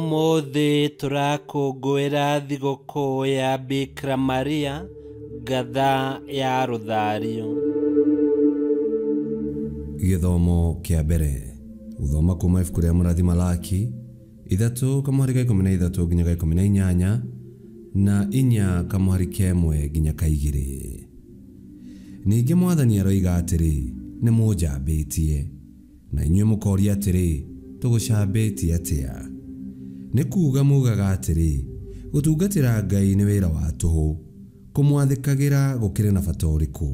Ũmũthĩ tũrakũngũĩra thigũkũ ya Bikira Maria, ngatha ya rũthario. Gĩthomo kĩa mbere gũthoma kuma ibuku rĩa mũrathi Malaki 3 kamũhari ka 13 nginya ga 18 na 4 kamũhari ka 1 nginya ka 2. Ningĩ Mwathani aroiga atĩrĩ, nĩ mũnjambĩtie, na inyuĩ mũkoria atĩrĩ, tũgũcambĩtie atĩa? Nĩ kuuga mugaga atĩrĩ, gũtungatĩra Ngai nĩ wĩra wa tũhũ, kũmwathĩkagĩra gũkĩrĩ na bata ũrĩkũ?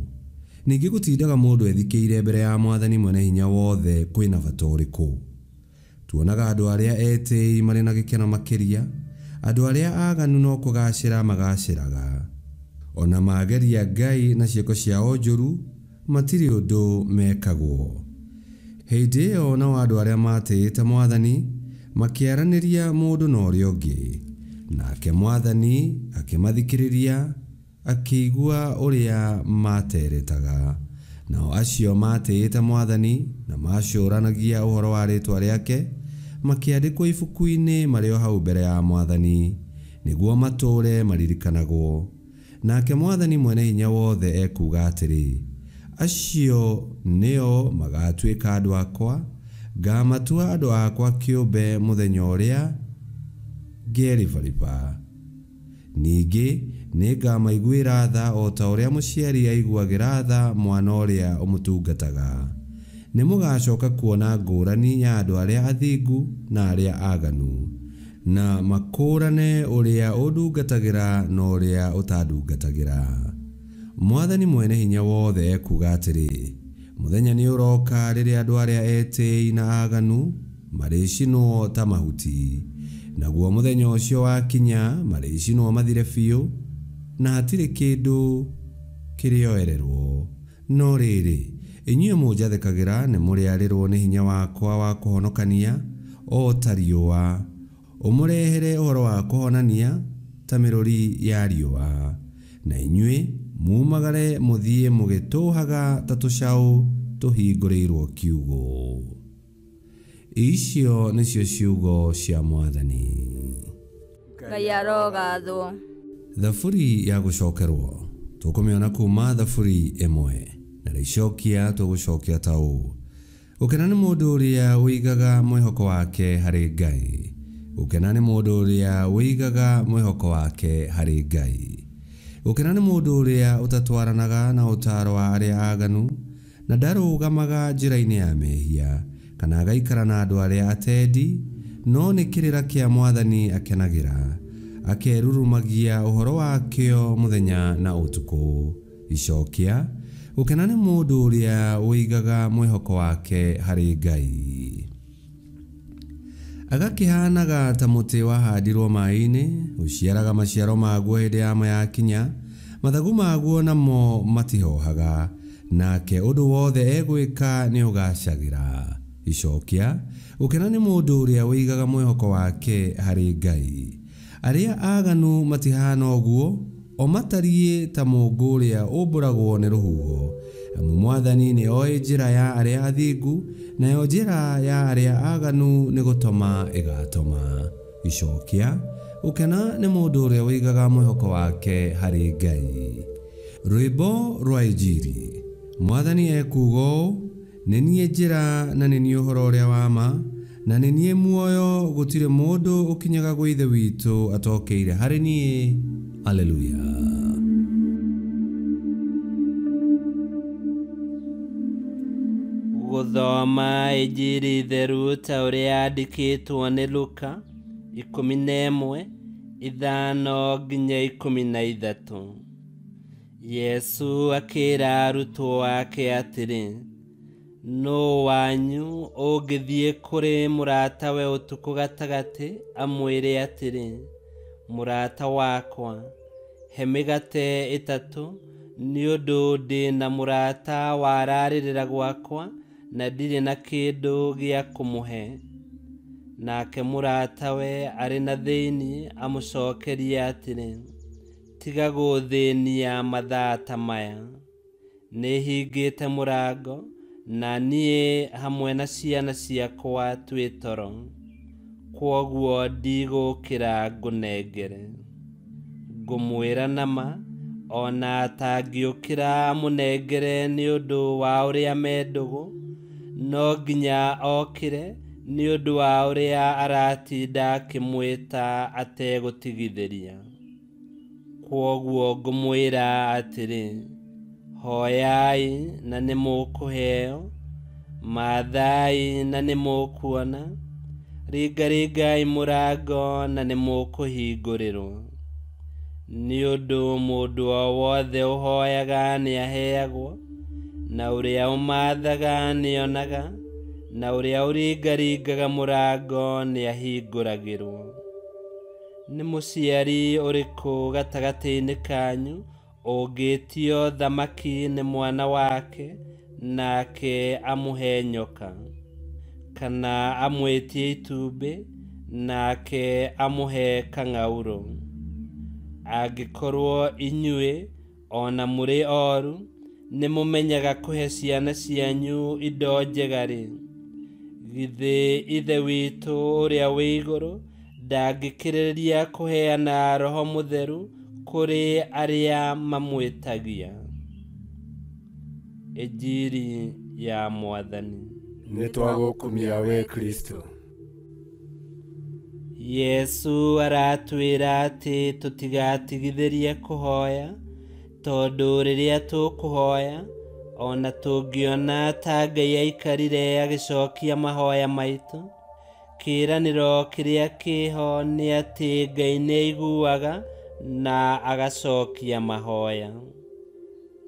Ningĩ gũtindaga mũndũ ethikĩire mbere ya Mwathani Mwene Hinya Wothe kwĩna bata ũrĩkũ? Tuonaga andũ arĩa etĩi marĩ na gĩkeno makĩria, andũ arĩa aganu no kũgacĩra magacĩraga. Ona mageria Ngai na ciĩko ciao njũru, matirĩ ũndũ mekagwo. Hĩndĩ ĩyo nao andũ arĩa matĩĩte Mwathani makĩaranĩria mũndũ na ũrĩa ũngĩ, nake Mwathani akĩmathikĩrĩria, akĩigua ũrĩa materetaga. Nao acio matĩĩte Mwathani na macũranagia ũhoro wa rĩĩtwa rĩake makĩandĩkwo ibuku-inĩ marĩ o hau mbere ya Mwathani, nĩguo matũũre maririkanagwo. Nake Mwathani Mwene Hinya Wothe ekuuga atĩrĩ, acio nĩo magatuĩka andũ akwa, ngamatua andũ akwa kĩũmbe mũthenya ũrĩa ngeribariba. Ningĩ nĩngamaiguĩra tha o ta ũrĩa mũciari aiguagĩra tha mwana ũrĩa ũmũtungataga. Nĩmũgacoka kuona ngũrani ya andũ arĩa athingu na arĩa aganu, na makũũrane ũrĩa ũndungatagĩra na ũrĩa ũtandungatagĩra. Mwathani Mwene Hinya Wothe ekuuga atĩrĩ, mũthenya nĩũroka rĩrĩa andũ arĩa etĩi na aganu marĩcinwo ta mahuti, naguo mũthenya ũcio wakinya marĩcinwo mathire biũ, na hatirĩ kĩndũ kĩrĩoererwo. No rĩrĩ, inyuĩ mũnjathĩkagĩra nĩmũrĩarĩrwo nĩ hinya wakwa wa kũhonokania o ta riũa, ũmũrehere ũhoro wa kũhonania ta mĩrũri ya riũa, na inyuĩ mumagare mũthiĩ mũgĩtũũhaga ta tũcaũ tũhingũrĩirwo kiugũ. Icio nĩcio ciugo cia Mwathani. Ngai arogathwo. Thaburi ya gũcokerwo tũkũmĩona kuma Thaburi 1 na rĩcokia tũgũcokia ta ũũ: gũkena nĩ mũndũ ũrĩa ũigaga mwĩhoko wake harĩ Ngai. Gũkena nĩ mũndũ ũrĩa ũigaga mwĩhoko wake harĩ Ngai. Gũkena nĩ mũndũ ũrĩa ũtatwaranaga na ũtaaro wa arĩa aganu, na ndarũgamaga njĩra-inĩ ya mehia, kana agaikara na andũ arĩa atendi, no nĩ kĩrĩra kĩa Mwathani akenagĩra, akerurumagia ũhoro wakĩo mũthenya na ũtukũ. Icokia: gũkena nĩ mũndũ ũrĩa ũigaga mwĩhoko wake harĩ Ngai. Agakĩhaanaga ta mũtĩ wahandirwo maĩ-inĩ, ũciaraga maciaro maguo hĩndĩ yamo yakinya, mathagu maguo namo matihohaga, nake ũndũ wothe egwĩka nĩũgacagĩra. Icokia: gũkena nĩ mũndũ ũrĩa ũigaga mwĩhoko wake harĩ Ngai. Arĩa aganu matihana ũguo, o matariĩ ta mũũngũ ũrĩa ũmbũragwo nĩ rũhuho. Amu Mwathani nĩoĩ njĩra ya arĩa athingu, nayo njĩra ya arĩa aganu nĩ gũtoma ĩgatoma. Icokia: gũkena nĩ mũndũ ũrĩa ũigaga mwĩhoko wake harĩ Ngai. Rwĩmbo rwa Injiri. Mwathani ekuuga ũũ: nĩ niĩ njĩra na nĩ niĩ ũhoro ũrĩa wa ma, na nĩ niĩ muoyo, gũtirĩ mũndũ ũkinyaga gwĩ Ithe witũ atokeire harĩ niĩ. Alleluia. Gũthoma Injiri theru ta ũrĩa yandĩkĩtwo nĩ Luka 11 5 nginya 13. Yesu akĩra arutwo ake atĩrĩ, nũũ wanyu ũngĩthiĩ kũrĩ mũratawe ũtukũ gatagatĩ amwĩre atĩrĩ, mũrata wakwa, he mĩgate 3, nĩ ũndũ ndĩ na mũrata wararĩrĩra gwakwa na ndirĩ na kĩndũ gĩa kũmũhe. Nake mũratawe arĩ na thĩinĩ amũcokerie atĩrĩ, tiga gũthĩnia mathaa ta maya, nĩhingĩte mũrango, na niĩ hamwe na ciana ciakwa twĩ toro. Kwoguo ndigũkĩra ngũnengere. Ngũmwĩra nama, ona atangĩũkĩra amũnengere nĩ ũndũ wa ũrĩa me ndũgũ, no nginya okĩre nĩ ũndũ wa ũrĩa aratinda akĩmwĩta ategũtigithĩria. Kwoguo ngũmwĩra atĩrĩ, hoyai na nĩmũkũheo, mathai na nĩmũkuona, ringaringai mũrango na nĩmũkũhingũrĩrwo. Nĩ ũndũ mũndũ o wothe ũhoyaga nĩaheagwo, na ũrĩa ũmathaga nĩonaga, na ũrĩa ũringaringaga mũrango nĩahingũragĩrwo. Nĩ mũciari ũrĩkũ gatagatĩ-inĩ kanyu ũngĩtio thamaki nĩ mwana wake nake amũhe nyoka, kana amwĩtie itumbĩ nake amũhe kang'aurũ? Angĩkorwo inyuĩ ona mũrĩ oru nĩmũmenyaga kũhe ciana cianyu indo njega-rĩ, githĩ Ithe witũ ũrĩa wĩ igũrũ ndangĩkĩrĩrĩria kũheana Roho Mũtheru kũrĩ arĩa mamwĩtagia? Injiri ya Mwathani. Nĩtwagũkumia we Kristo. Yesu aratwĩra atĩ tũtigatigithĩrie kũhoya, tondũ rĩrĩa tũkũhoya, ona tũngĩona ta Ngai aikarire agĩcokia mahoya maitũ, kĩĩranĩro kĩrĩa kĩho nĩ atĩ Ngai nĩaiguaga na agacokia mahoya.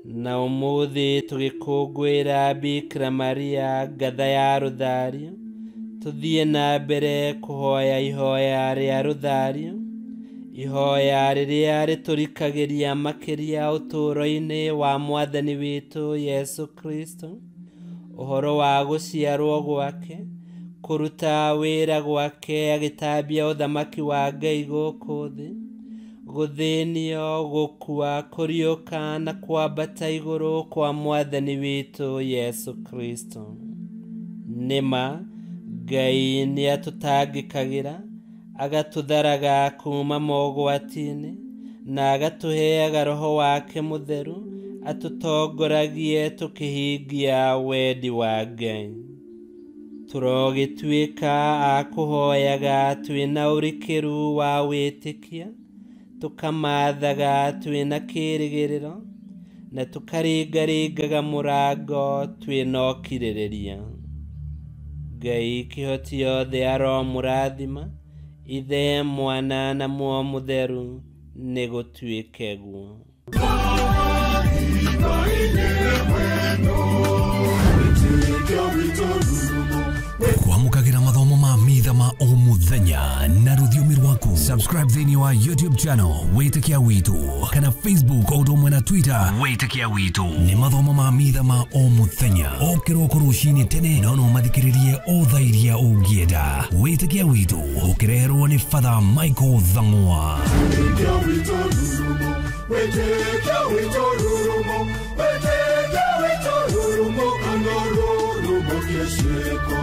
Na ũmũthĩ tũgĩkũngũĩra Bikira Maria ngatha ya rũthario, tũthiĩ na mbere kũhoya ihoya rĩa rũthario, ihoya rĩrĩa rĩtũrikagĩria makĩria ũtũũro-inĩ wa Mwathani witũ Yesu Kristo, ũhoro wa gũciarwo gwake, kũruta wĩra gwake agĩtambia ũthamaki wa Ngai gũkũ thĩ, gũthĩnio, gũkua, kũriũka na kwambata igũrũ kwa Mwathani witũ Yesu Kristo. Nĩma Ngai nĩatũtangĩkagĩra, agatũtharaga kuma mogwati-inĩ, na agatũheaga Roho wake Mũtheru atũtongoragie tũkĩhingia wendi wa Ngai. Tũrogĩtuĩka a kũhoyaga twĩna ũrikĩru wa wĩtĩkia, tũkamathaga twĩna kĩĩrĩgĩrĩro, na tũkaringaringaga mũrango twĩna ũkirĩrĩria. Ngai kĩhoti yothe aromũrathima, Ithe, Mwana na Muoyo Mũtheru, nĩgũtuĩke guo. Kwamũkagĩra mathomo ma mitha ma o mũthenya na rũthiomi rwaku. Subscribe thĩinĩ wa YouTube channel Wĩtĩkia Witũ kana Facebook o ũndũ ũmwe na Twitter Wĩtĩkia Witũ. Nĩ mathomo ma mitha ma o mũthenya o kĩroko rũcinĩ tene, no no mathikĩrĩrie o thaa iria ũngĩenda. Wĩtĩkia Witũ ũkĩreherwo nĩ Father Michael Thang'wa. Wĩtĩkia witũ rurumo, wĩtĩkia witũ rurumo, kana rurumo kĩciko.